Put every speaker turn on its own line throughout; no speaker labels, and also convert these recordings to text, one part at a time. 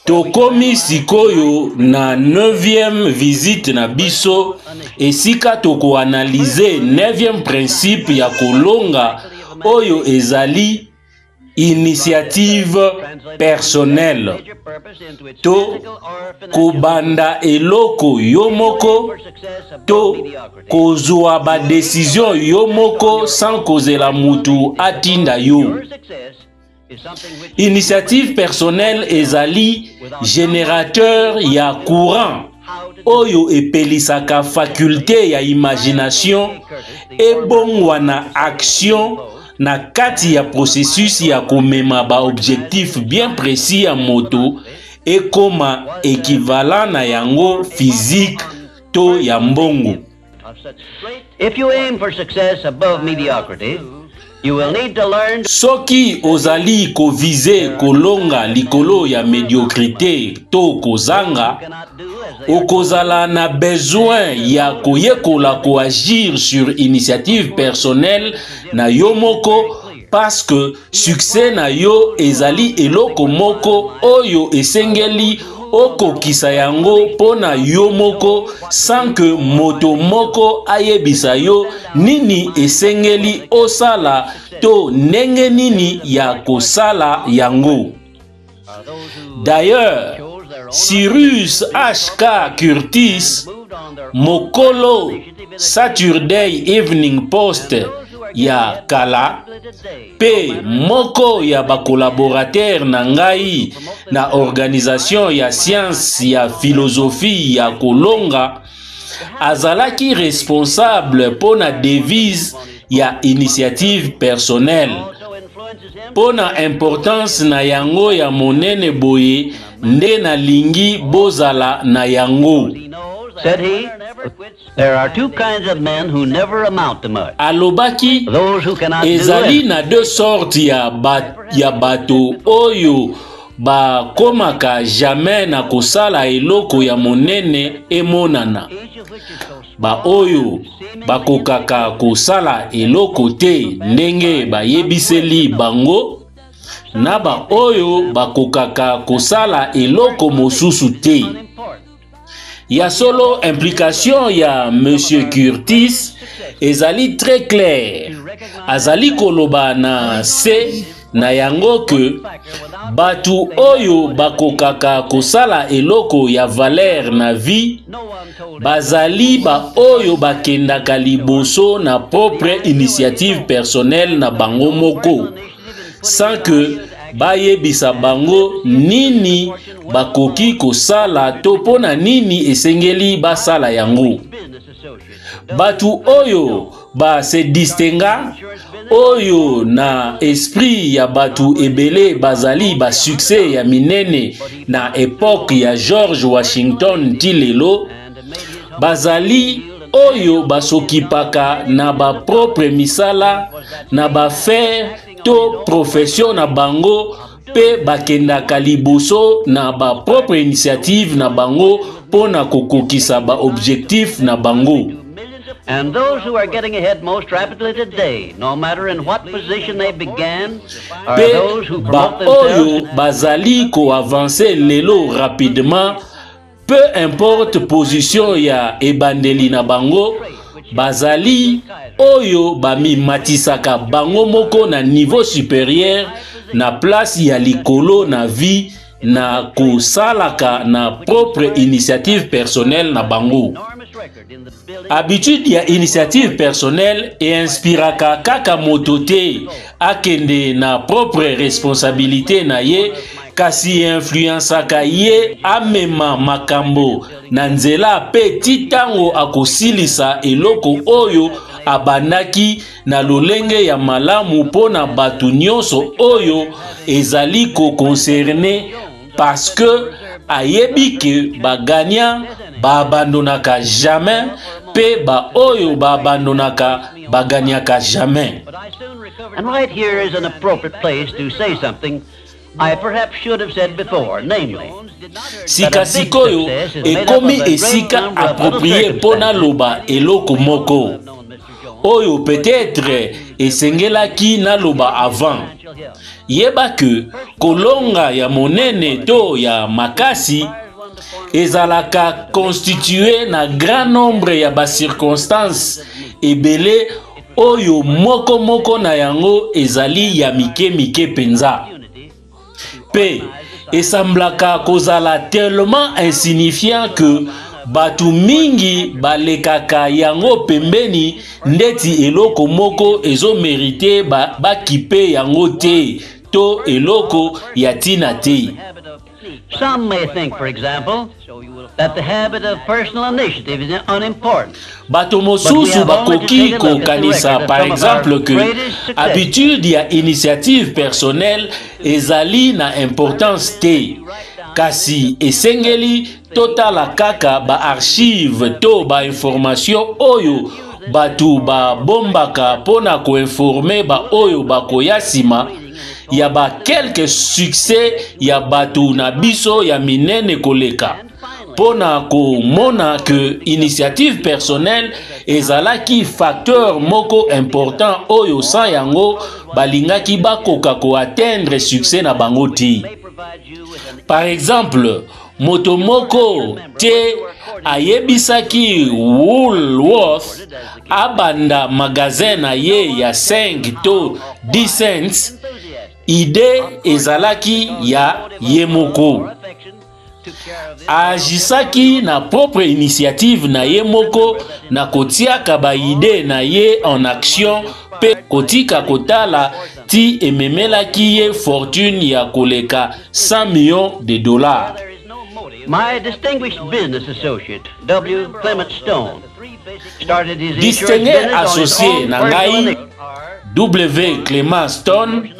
Tokomi sikoyo na 9e visite na biso, esika tokoanalyse 9e principe ya kolonga oyo ezali initiative personnelle to kobanda eloko yo moko to kozwa badesizio yo moko sans kozela mutu atinda yo. Initiative personnelle ezali generateur ya courant oyo epelisaka faculte ya imagination ebongwana action na kati ya processus ya komema ba objectifs bien précis ya moto ekoma equivalent na yango physique to ya mbongo.
If you aim for success above mediocrity, you will need to learn
Soki ozali kovize kolonga likolo ya mediocrite to kozanga, okozala na besoin ya koyekola koagir sur initiative personnelle na yo moko parce que succès na yo ezali eloko moko oyo esengeli okokisa yango mpo na yo moko sans que moto moko ayebisa yo nini esengeli osala to ndenge nini ya kosala yango. D'ailleurs, Cyrus H.K. Curtis, mokolo Saturday Evening Post ya kala mpe moko ya bakolaboratere na ngai na organisation ya science ya philosophie ya kolonga, azalaki responsable mpo na devise ya initiative personnelle. Mpo na importance na yango ya monene boye nde nalingi bozala na yango.
Said he, There are two kinds of men who never amount to much.
Alobaki,
Those who cannot do
ezali
it
na deux sortes ya, ba, ya bato oyo bakomaka jamais na kosala eloko ya monene emonana. Baoyo bakokaka kosala eloko te ndenge bayebiseli bango, na baoyo bakokaka kosala eloko mosusu te. Ya solo, implication ya Monsieur Curtis ezali très claire. Azali koloba na se na yango ke bato oyo bakokaka kosala eloko ya valeur na vie bazali baoyo bakendaka liboso na propre initiative personnelle na bango moko sans que bayebisa bango nini bakoki kosala to mpo na nini esengeli basala yango. Bato oyo ba se distinga, oyo na esprit ya bato ebele bazali ba succès ya minene na epoque ya George Washington ti lelo, bazali oyo basokipaka na ba propre misala, na ba affaires to profession na bango mpe bakendaka liboso na ba propre initiative na bango mpo na kokokisa ba objectif na bango.
And those who are getting ahead most rapidly today, no matter in what position they began, are
Mpe
those who promote
baoyo
themselves
bazali koavanse lelo rapidement, peu importe position ya ebandeli na bango, bazali oyo bamimatisaka bango moko na niveau supérieur, na place ya likolo na vie, na kosalaka na propre initiative personnelle na bango. Habitude ya initiative personnelle einspiraka kaka moto te akende na propre responsabilité na ye, kasi einfluensaka ye amema makambo na nzela mpe ti ntango akosilisa eloko oyo abandaki na lolenge ya malamu mpo na bato nyonso oyo ezali koconcerne, parce que ayebi ke ba gagnant ba abandonnaka jamais mpe ba oyo ba abandonnaka ba gagnaka jamais.
And right here is an appropriate place to say something I perhaps should have said before, namely,
Sika sikoyo ekomi esika approprié mpo naloba eloko moko oyo peut-être esengelaki naloba avant. Yeba ke kolonga ya monene to ya makasi ezalaka constitue na grand nombre ya bacirconstance ebele oyo moko moko na yango ezali ya mike mike mpenza mpe esemblaka kozala tellement insignifiant que bato mingi balekaka yango pembeni ndeti eloko moko ezomerite bakipe ba yango te to eloko ya ntina te.
Some may think, for example, that the habit of personal initiative is unimportant.
Bato mosusu bakoki kokanisa par exemple que habitude ya initiative personnelle ezali na importance te, kasi esengeli totala kaka ba archive to ba information oyo bato babombaka mpo na koinforme baoyo bakoya nsima ya ba quelques succès ya bato na biso ya minene koleka mpo na komona ke initiative personnelle ezalaki facteur moko important oyo sans yango balingaki bakoka koatteindre succès na bango te. Par exemple, moto moko te ayebisaki Woolworth abanda magasin na ye ya 5 to 10 cents. Ide ezalaki ya ye moko. Agisaki na propre initiative na ye moko na kotiaka ba idee na ye en action mpe kotika kotala ti ememelaki ye fortune ya koleka 100 millions de dollars.
My distinguished business associate, W. Clement Stone, started his
Distingue
insurance business on his
associé
own
na
personal
ngai
initiative.
W. Clement Stone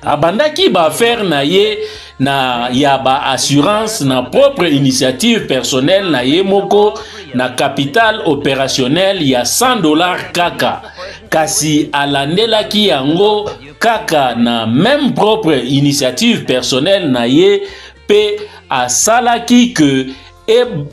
abandaki ba affaire na ye na ya ba assurance na propre initiative personnelle na ye moko na capital opérationnel ya 100 $ kaka, kasi alandelaki yango kaka na même propre initiative personnelle na ye pe asalaki ke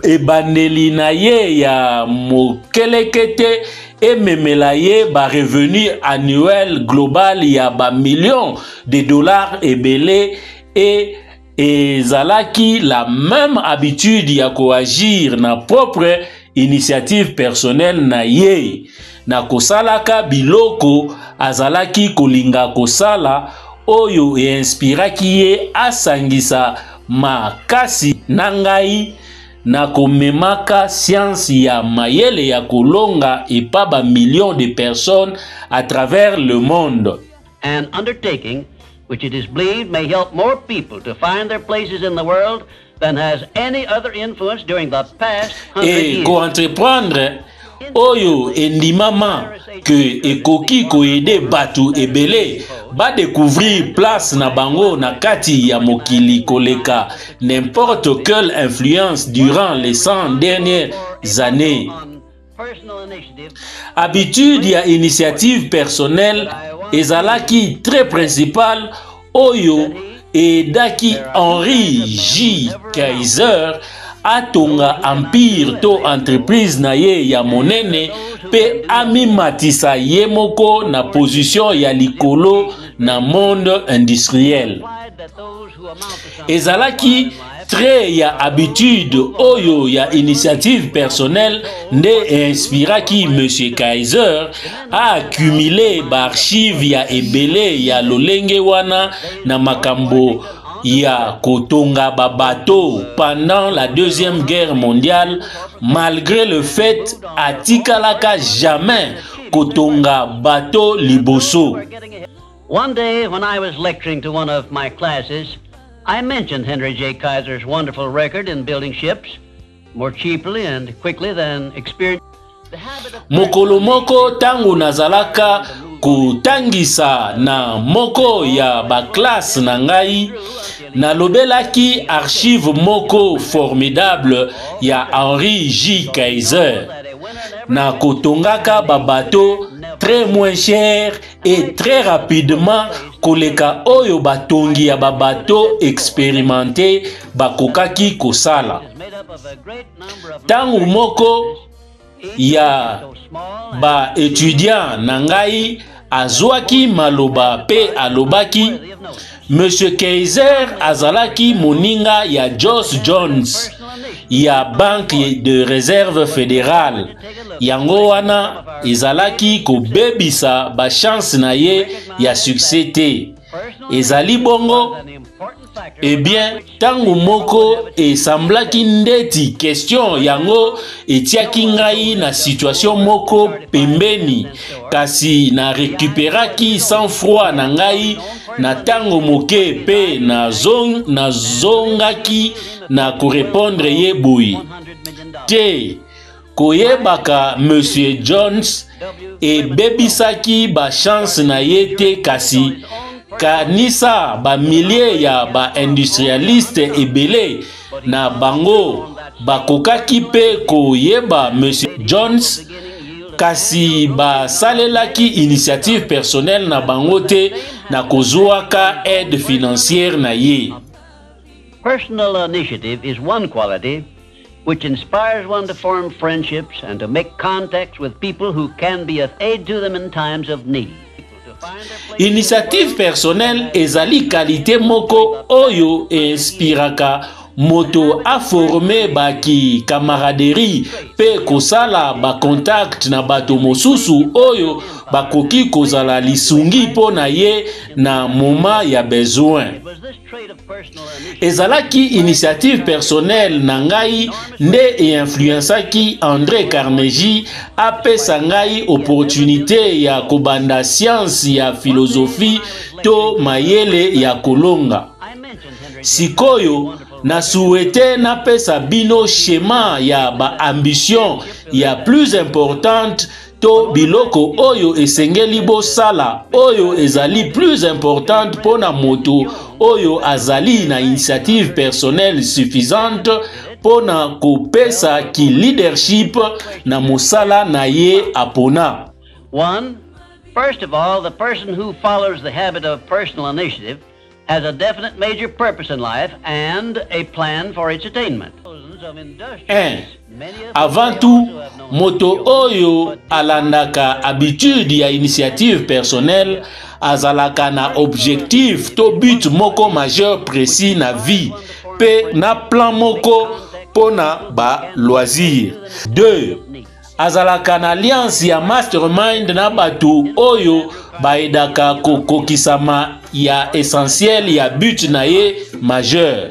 ebandeli na ye ya mokelekete ememela ye ba revenu annuel global ya ba millions de dollars ebele e ezalaki la même habitude ya koagir na propre initiative personnelle na ye na kosalaka biloko azalaki kolinga kosala oyo einspiraki ye asangisa makasi na ngai na komemaka science ya mayele ya kolonga epa ba millions de personnes à travers le monde.
An undertaking which it is believed may help more people to find their places in the world than has any other influence during the past 100
Et
years.
ko-entreprendre oyo endimama ke ekoki koede bato ebele badécouvrir place na bango na kati ya mokili koleka n'importe quelle influence durant les 100 dernières années. Habitude ya initiative personnelle ezalaki trait principal oyo eedaki Henry J. Kaiser atonga empire to entreprise na ye ya monene mpe amimatisa ye moko na position ya likolo na monde industriel. Ezalaki trait ya habitude oyo ya initiative personnelle nde einspiraki Monsieur Kaiser a accumuler ba archive ya ebele ya lolenge wana na makambo ya kotonga ba bateau pendant la Deuxième Guerre mondiale, malgré le fait atikalaka jamais kotonga bateau liboso.
One day when I was lecturing to one of my classes, I mentioned Henry J. Kaiser's wonderful record in building ships more cheaply and quickly than experienced.
Mokolo moko ntango nazalaka kotangisa na moko ya baklasse na ngai, nalobelaki archive moko formidable ya Henry J. Kaiser na kotongaka babato très moins cher et très rapidement koleka oyo batongi ya babato expérimenté bakokaki kosala. Ntango moko ya ba étudiant na ngai Azwaki maloba mpe alobaki, Monsieur Kaiser azalaki moninga ya Josh Jones ya Banque de Reserve Federale. Yango wana ezalaki kobebisa ba chance na ye ya succès te. Ezali bongo? Eh bien, ntango moko esemblaki ndeti question yango etiaki ngai na situation moko pembeni, kasi na recuperaki sang froid na ngai na ntango moke mpe nazongaki na korepondre ye boye te. Koyebaka Monsieur Jones ebebisaki ba chance na ye te, kasi kanisa ba milliers ya ba industrialistes ebele na bango bakokaki mpe koyeba Monsieur Jones, kasi basalelaki initiative personnelle na bango te na kozwaka aide financière na ye.
Personal initiative is one quality which inspires one to form friendships and to make contacts with people who can be of aid to them in times of need.
Initiative personnelle ezali qualité moko oyo einspiraka moto aforme baki camaraderie mpe kosala bacontact na bato mosusu oyo bakoki kozala lisungi mpo na ye na moma ya besoin. Ezalaki initiative personnelle na ngai nde einfluensaki Andre Carnegie apesa ngai opportunité ya kobanda science ya philosophie to mayele ya kolonga. Sikoyo na souhaite napesa bino schéma ya ba ambition ya plus importante to biloko oyo esengeli bosala oyo ezali plus importante mpo na moto oyo azali na initiative personnelle suffisante mpo na kopesa ki leadership na mosala na ye apona.
1. First of all, the person who follows the habit of personal initiative has a definite major purpose in life and a plan for its attainment.
1. Avant tout, moto oyo alandaka habitude ya initiative personnelle azalaka na objectif to but moko majeur précis na vie mpe na plan moko mpo na ba loisir. 2. Azalaka na alliance ya mastermind na bato oyo baedaka kokokisama ya essentiel ya but na ye majeur.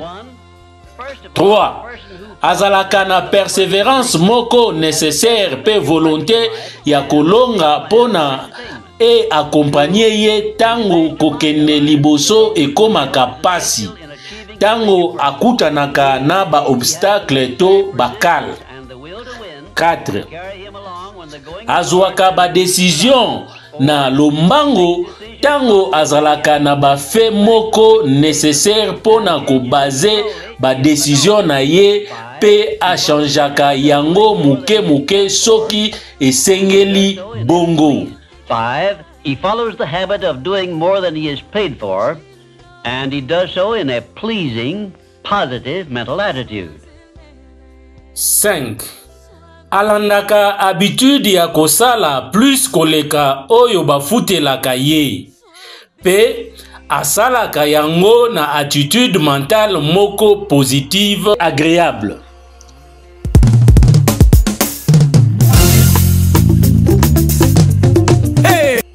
3. Azalaka na perseverance moko necessaire mpe volonte ya kolonga mpo na e accompagner ye ntango kokende liboso ekomaka pasi, ntango akutanaka na ba obstacle to bakale. 4. Azwaka ba decision na lombango ntango azalaka na ba fait moko necessaire mpo na kobaze ba decision na ye mpe achangeaka yango moke moke soki esengeli bongo.
5. He follows the habit of doing more than he is paid for, and he does so in a pleasing, positive mental attitude.
5. Alandaka habitude ya kosala plus koleka oyo bafutelaka ye mpe asalaka yango na attitude mentale moko positive agreable.